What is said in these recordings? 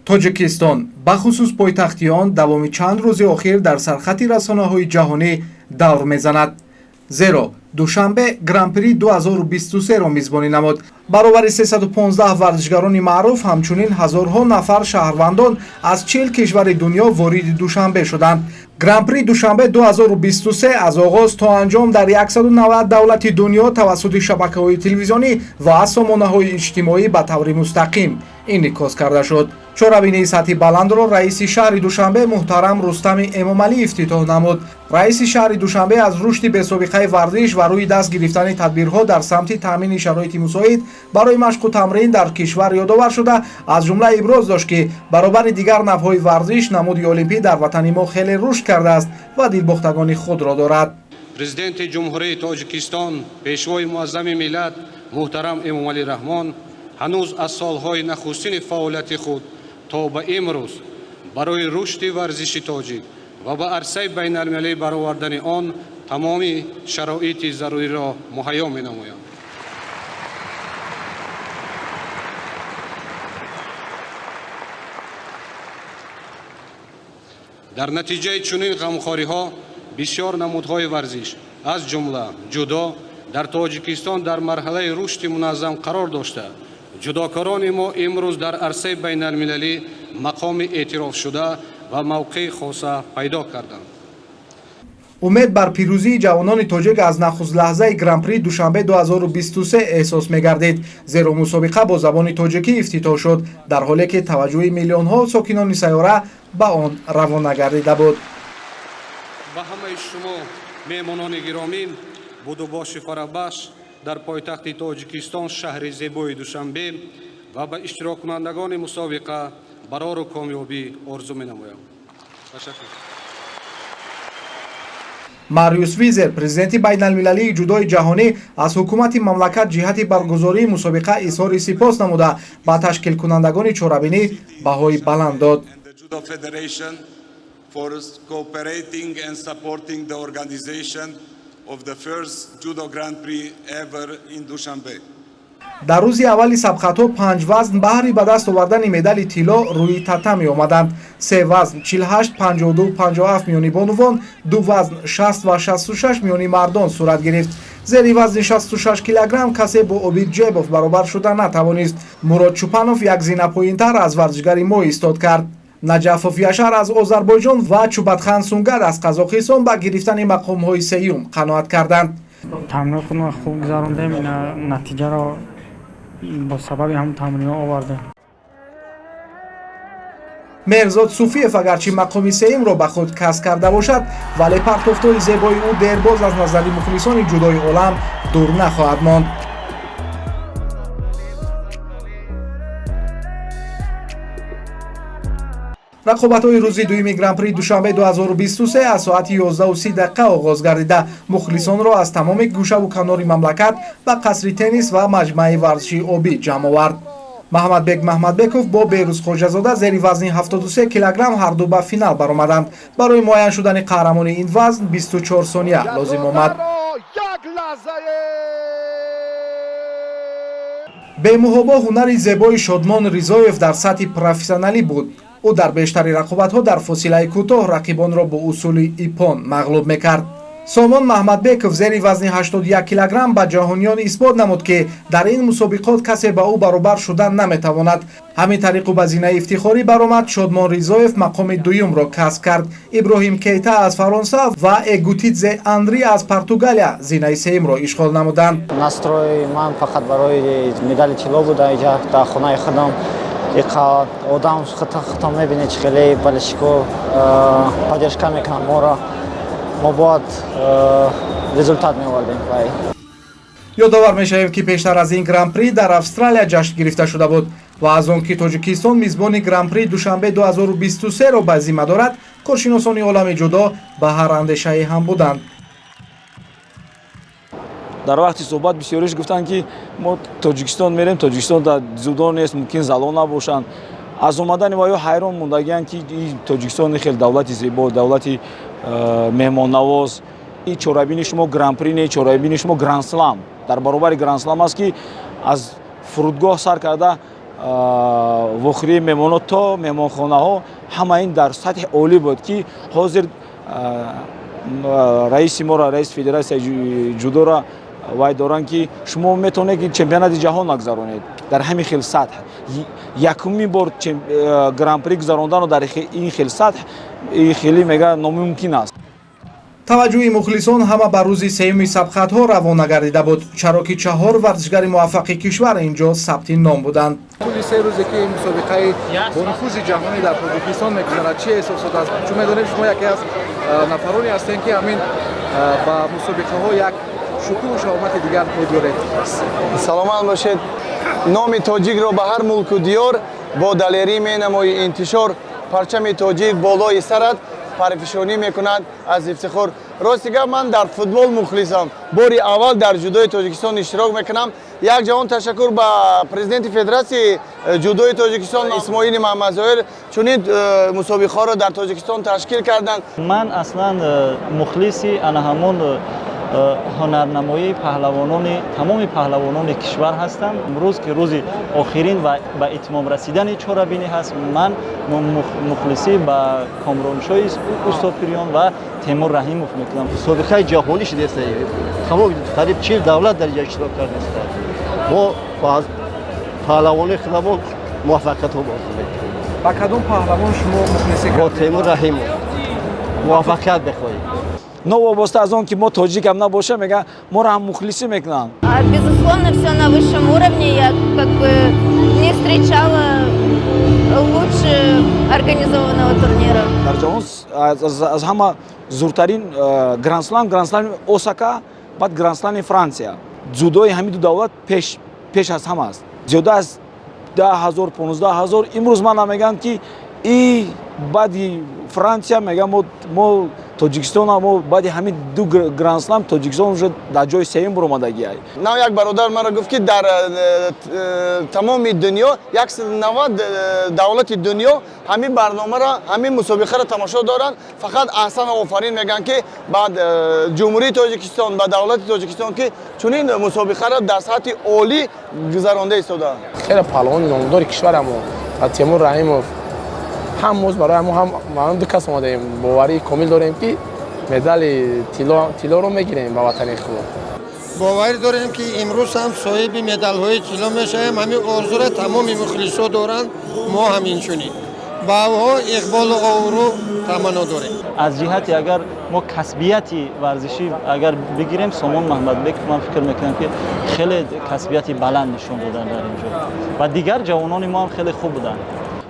Тоҷикистон, бахусус пойтахти он, давоми чанд рӯзи охир дар сархати расонаҳои ҷаҳонӣ давр мезанад, зеро Душанбе Гран-при 2023-ро мизбонӣ намуд. Баробари 315 варзишгарони маъруф, ҳамчунин ҳазорҳо нафар шаҳрвандон аз 40 кишвари дунё вориди Душанбе шуданд. Гран-при Душанбе 2023 аз оғоз то анҷом дар 190 давлати дунё тавассути шабакаҳои телевизионӣ ва сомонаҳои иҷтимоӣ ба таври мустақим инъикос карда шуд. Чорабинии сатҳи баландро раиси шаҳри Душанбе муҳтарам Рустами Эмомалӣ ифтитоҳ намуд. Раиси шаҳри Душанбе аз рушди бесобиқаи варзиш ва рӯи даст гирифтани тадбирҳо дар самти таъмини шароити мусоид барои машқу тамрин дар кишвар ёдовар шуда, аз ҷумла иброз дошт, ки баробари дигар навъҳои варзиш намуди олимпӣ дар ватани мо хеле рушд кардааст ва дилбохтагони худро дорад. Президенти Ҷумҳурии Тоҷикистон, Пешвои муаззами миллат муҳтарам Эмомалӣ Раҳмон ҳанӯз аз солҳои нахустини фаъолияти худ то ба имрӯз барои рушди варзиши тоҷик ва ба арсаи байналмилалӣ баровардани он тамоми шароити заруриро муҳайё менамоянд. Дар натиҷаи чунин ғамхориҳо бисёр намудҳои варзиш, аз ҷумла ҷудо, дар Тоҷикистон дар марҳалаи рушди муназзам қарор дошта, ҷудокорони мо имрӯз дар арсаи байналмилалӣ мақоми эътирофшуда ва мавқеи хоса пайдо карданд. Умед бар пирӯзии ҷавонони тоҷик аз нахуст лаҳзаи Гран-при Душанбе 2023 эҳсос мегардид, зеро мусобиқа бо забони тоҷикӣ ифтитоҳ шуд, дар ҳоле ки таваҷҷӯҳи миллионҳо сокинони сайёра ба он равона гардида буд. Ба ҳамаи шумо, меҳмонони гиромӣ, будубоши фараҳбахш дар пойтахти Тоҷикистон, шаҳри зебои Душанбе, ва ба иштироккунандагони мусобиқа барору комёбӣ орзу менамоям. Ташаккур. Мариус Визер, президенти байналмилалии ҷудои ҷаҳонӣ, аз ҳукумати мамлакат ҷиҳати баргузории мусобиқа изҳори сипос намуда, ба ташкилкунандагони чорабинӣ баҳои баланд дод. For cooperating and supporting the organization of the first Judo Grand Prix ever in Dushanbe. Дар рӯзи аввали сабқатҳо панҷ вазн баҳри ба даст овардани медали тилло рӯи татами омаданд: се вазн 48, 52, 57 миёни бонувон, ду вазн 60 ва 66 миёни мардон сурат гирифт. Зери вазни 66 килограмм касе бо Обид Ҷебов баробар шуда натавонист. Мурод Чупанов як зина поинтар аз варзишгари мо истод кард. Наҷафов Яшар аз Озарбойҷон ва Чубатхан Сунгар аз Қазоқистон ба гирифтани мақомҳои сеюм қаноат карданд. Тамрини худро хуб гузарондем, ина натиҷаро бо сабаби ҳамн тамринҳо овардем. Меҳрзод Суфиев агарчи мақоми сеюмро ба худ касб карда бошад, вале партофтҳои зебои ӯ дербоз аз назари мухлисони ҷудои олам дур нахоҳад монд. Рақобатҳои рӯзи дуюми Гран-при Душанбе 2023 аз соати 11:30 дақиқа оғоз гардида, мухлисонро аз тамоми гӯшаву канори мамлакат ба қасри теннис ва маҷмӯаи варзишии обӣ ҷамъ овард. Маҳмадбек Маҳмадбеков бо Беҳрӯз Хоҷазода зери вазни 73 килограмм ҳарду ба финал баромаданд. Барои муайян шудани қаҳрамони ин вазн 24 сония лозим омад. Бемуҳобо ҳунари зебои Шодмон Ризоев дар сатҳи профессионалӣ буд. Ӯ дар бештари рақобатҳо дар фосилаи кӯтоҳ рақибонро бо усули иппон мағлуб мекард. Сомон Маҳмадбеков зери вазни 81 килограмм ба ҷаҳониён исбот намуд, ки дар ин мусобиқот касе ба ӯ баробар шуда наметавонад. Ҳамин тариқ ӯ ба зинаи ифтихорӣ баромад. Шодмон Ризоев мақоми дуюмро касб кард. Иброҳим Кейта аз Фаронса ва Эгутидзе Андри аз Португалия зинаи сеюмро ишғол намуданд. Настрой ман фақат барои медали тилло буда. Иҷа дар хонаи худам иқа одам худтон мебинед, чӣ хеле болельщико поддержка мекунанд моро. Мо бояд результат меовардем. Ёдовар мешавем, ки пештар аз ин Гран-при дар Австралия ҷашн гирифта шуда буд ва аз он ки Тоҷикистон мизбони Гран-при Душанбе 2023-ро ба зимма дорад, коршиносони олами ҷудо ба ҳар андешае ҳам буданд. Дар вақти суҳбат бисёриш гуфтанд, ки мо Тоҷикистон мерем, Тоҷикистон дар дзюдо нест, мумкин зало набошанд. Аз омадани ваё ҳайрон мондагианд, ки Тоҷикистон хеле давлати зебо, давлати меҳмоннавоз. И чорабини шумо Гран-при не, чорабини шумо Гранд-слам, дар баробари Гранд-слам аст, ки аз фурудгоҳ сар карда Вохӯрии меҳмонҳо то меҳмонхонаҳо, ҳама ин дар сатҳи олӣ буд, ки ҳозир раиси моро, раиси федератсияи ҷудора вай доранд, ки шумо метавонед, ки чемпионати ҷаҳон нагзаронед дар ҳамин хел сатҳ. Якумин бор гран-при гузарондану дар ин хел сатҳ хеле мега номумкин аст. Таваҷҷӯҳи мухлисон ҳама ба рӯзи сеюми сабқатҳо равона гардида буд, чаро ки чаҳор варзишгари муваффақи кишвар ин ҷо сабти ном буданд. Тӯли 3 рӯзе ки мусобиқаи бонуфузи ҷаҳонӣ дар Тоҷикистон мегузарад, чӣ эҳсосот аст? Чун медонем, шумо яке аз нафароне ҳастем, ки ҳамин ба мусобиқаҳо як шукӯҳу шаҳомати дигар мебиёред. Саломат бошед. Номи тоҷикро ба ҳар мулку диёр бо далерӣ менамои интишор. Парчами тоҷик болои сарат парфишонӣ мекунад аз ифтихор. Рости гап, ман дар футбол мухлисам. Бори аввал дар ҷудои Тоҷикистон иштирок мекунам. Як ҷаҳон ташаккур ба президенти федератсияи ҷудои Тоҷикистон Исмоили Маҳмадзоҳир, чунин мусобиқаҳоро дар Тоҷикистон ташкил карданд. Ман аслан мухлиси ана ҳамон ҳунарнамоии паҳлавонони, тамоми паҳлавонони кишвар ҳастам. Имрӯз, ки рӯзи охирин ва ба итмом расидани чорабинӣ ҳаст, ман мухлисӣ ба Комроншоҳи Устопириён ва Темур Раҳимов мекунам. Мусобиқаи ҷаҳонӣ шудааст, тамом қариб 40 давлат дар инҷа иштирок кардааст. Мо паҳлавони худамон муваффақиятҳо орзу мекунем. Ба кадом паҳлавон шумо мухлисӣ? Бо Темур Раҳимов муваффақият мехоҳем. Новобаста аз он ки мо тоҷикам набошем, мегӯянд, моро ҳам мухлисӣ мекунанд. Безусловно, все на высшем уровне. Я как бы не встречала лучше организованного турнира. Дар ҷаҳон аз ҳама зуртарин грандслам, грандслами Осака, баъд грандслами Франсия. Ҷудои ҳамин ду давлат пеш аз ҳама аст. Зиёда аз 10 000, 15 000. Имрӯз ман мегӯям, ки и баъди Франсия, мегӯям, мо Тоҷикистон, мо баъди ҳамин ду грандслам Тоҷикистон уже дар ҷои сеюм буромадагиай. Нав як бародар маро гуфт, ки дар тамоми дунё, 190 давлати дунё ҳамин барномаро, ҳамин мусобиқаро тамошо доранд. Фақат аҳсан, офарин мегӯянд, ки ба Ҷумҳурии Тоҷикистон, ба давлати Тоҷикистон, ки чунин мусобиқаро дар сатҳи олӣ гузаронда истодаанд. Хеле паҳлавони номдори кишварамо ва Темур Раҳимов ҳам моз барои мо, ҳам мо ду кас омадаем. Боварии комил дорем, ки медали тиллоро мегирем ба ватани худ. Боварӣ дорем, ки имрӯз ҳам соҳиби медалҳои тилло мешавем. Ҳамин орзуро тамоми мухлисо доранд, мо ҳам инчунин. Ба онҳо иқболу обрӯ таманно дорем. Аз ҷиҳати агар мо касбияти варзишӣ агар бигирем, Сомон Маҳмадбеков, ман фикр мекунам, ки хеле касбияти баланд нишон доданд дар ин ҷо ва дигар ҷавонони мо ҳам хеле хуб буданд.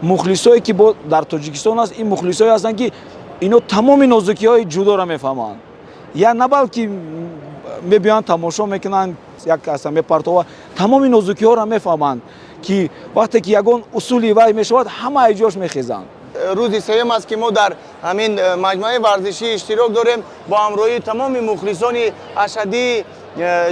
Мухлисое ки бо дар Тоҷикистон аст, ин мухлисое ҳастанд, ки ино тамоми нозукиҳои ҷудоро мефаҳманд, я на балки мебиёянд, тамошо мекунанд, як каса мепартова, тамоми нозукиҳоро мефаҳманд, ки вақте ки ягон усули вай мешавад, ҳама айҷош мехезанд. Рӯзи сеюм аст, ки мо дар ҳамин маҷмӯаи варзишӣ иштирок дорем бо ҳамроҳии тамоми мухлисони ашаддии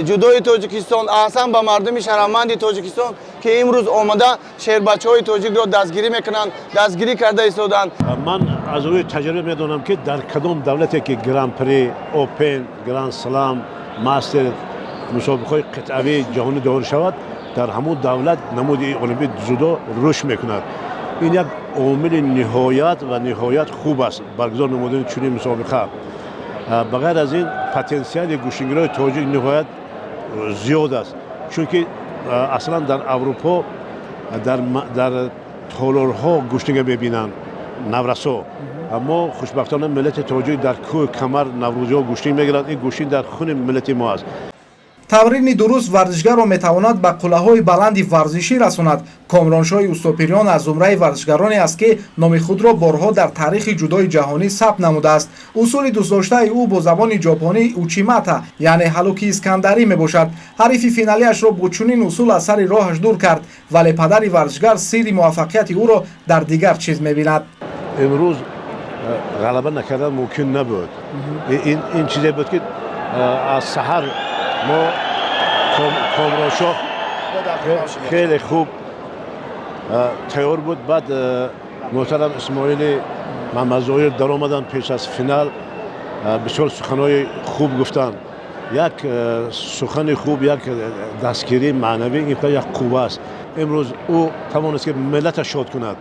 ҷудои Тоҷикистон. Аҳсан ба мардуми шарафманди Тоҷикистон, ки имрӯз омада шербачаҳои тоҷикро дастгирӣ мекунанд, дастгирӣ карда истодаанд. Ман аз рӯи таҷриба медонам, ки дар кадом давлате ки гран-при, опен, гранд-слам, мастер, мусобиқаҳои қитъавии ҷаҳонӣ доир шавад, дар ҳамон давлат намуди олимпии ҷудо рушд мекунад. Ин як омили ниҳоят ва ниҳоят хуб аст, баргузор намудани чунин мусобиқа. Ба ғайр аз ин, потенсиали гӯштингирои тоҷик ниҳоят зиёд аст, чунки аслан дар Аврупо дар толорҳо гӯштинга мебинанд наврасо. Мо хушбахтона, миллати тоҷик дар кӯҳ, камар, наврӯзиҳо гӯштин мегиранд. Ин гӯштин дар хуни миллати мо аст. Тамрини дуруст варзишгарро метавонад ба қуллаҳои баланди варзишӣ расонад. Комроншоҳи Устопириён аз зумраи варзишгароне аст, ки номи худро борҳо дар таърихи ҷудои ҷаҳонӣ сабт намудааст. Усули дӯстдоштаи ӯ бо забони ҷопонӣ учимата, яъне ҳалуки искандарӣ мебошад. Ҳарифи финалиашро бо чунин усул аз сари роҳаш дур кард, вале падари варзишгар сирри муваффақияти ӯро дар дигар чиз мебинад. Имрӯз ғалаба накардан мумкин набуд. Ин чизе буд, ки аз саҳар мо Комроншоҳ хеле хуб тайёр буд. Баъд муҳтарам Исмоили Маҳмадзоҳир даромаданд пеш аз финал, бисёр суханҳои хуб гуфтанд. Як сухани хуб, як дастгирии маънавӣ, ин як қувва аст. Имрӯз ӯ тавонист, ки миллата шод кунад,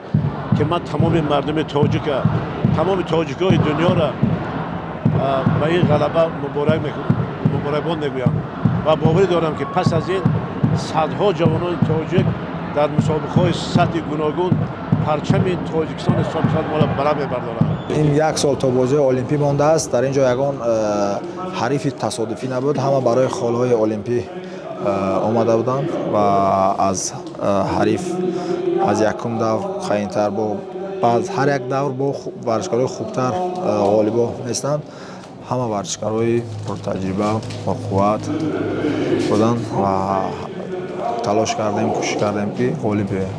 ки ман тамоми мардуми тоҷика, тамоми тоҷикои дунёро ба ин ғалаба муборакбод мегӯям ва боварӣ дорам, ки пас аз ин садҳо ҷавонони тоҷик дар мусобиқаҳои сатҳи гуногун парчами тоҷикистони соҳибмола баланд мебардоранд. Ин як сол то бозиҳои олимпӣ мондааст. Дар ин ҷо ягон ҳарифи тасодуфӣ набуд, ҳама барои холҳои олимпӣ омада буданд ва аз ҳариф аз якум давр қаинтар бо баъд ҳар як давр бо варзишкарҳои хубтар ғолибо нестанд. Ҳама варзишкарҳои пуртаҷриба, пурқувват буданд ва талош кардем, кӯшиш кардем, ки ғолиб биёем.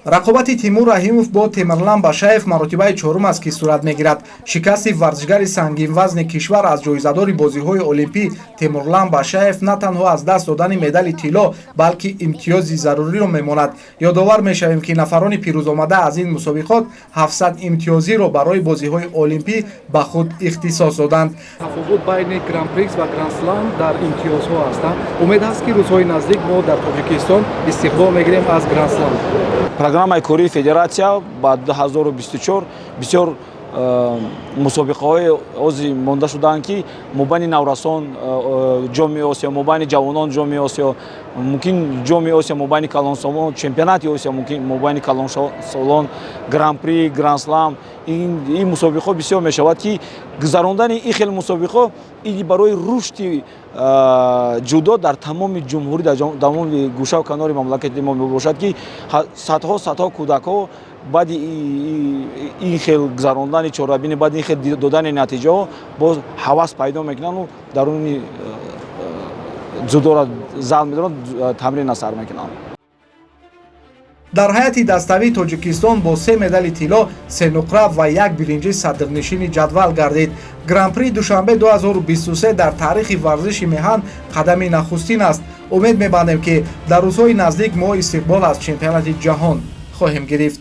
Рақобати Тимур Раҳимов бо Темирлан Башаев маротибаи чорум аст, ки сурат мегирад. Шикасти варзишгари сангинвазни кишвар аз ҷоизадори бозиҳои олимпӣ Темурлан Башаев на танҳо аз даст додани медали тилло, балки имтиёзи заруриро мемонад. Ёдовар мешавем, ки нафарони пирӯзомада аз ин мусобиқот 700 имтиёзиро барои бозиҳои олимпӣ ба худ ихтисос доданд. Тафовут байни Гран-прикс ва Гранд-слам дар имтиёзҳо ҳастанд. Умед ҳаст, ки рӯзҳои наздик мо дар Тоҷикистон истиқбол мегирем аз Гранд-слам. Программаи кории федератсия ба 2024 бисёр мусобиқаҳои ози монда шудаанд, ки мобайни наврасон Ҷоми Осиё, мобайни ҷавонон Ҷоми Осиё, мумкин Ҷоми Осиё мобайни калонсолон, чемпионати Осиё, мумкин мобайни калонсолон Гран-при, Гранд-слам. Ин мусобиқаҳо бисёр мешавад, ки гузарондани ин хел мусобиқаҳо ин барои рушди ҷудо дар тамоми ҷумҳурӣ, дар тамоми гӯшаву канори мамлакати мо мебошад, ки садҳо садҳо кӯдакҳо баъди ин хел гузарондани чорабинӣ, баъди ин хел додани натиҷаҳо боз ҳавас пайдо мекунанду даруни ҷудоро зал медоранд, тамрин сар мекунанд. Дар ҳайати даставии Тоҷикистон бо се медали тилло, се нуқра ва як биринҷӣ садрнишини ҷадвал гардид. Гран-при Душанбе 2023 дар таърихи варзиши меҳан қадами нахустин аст. Умед мебандем, ки дар рӯзҳои наздик мо истиқбол аз чемпионати ҷаҳон хоҳем гирифт.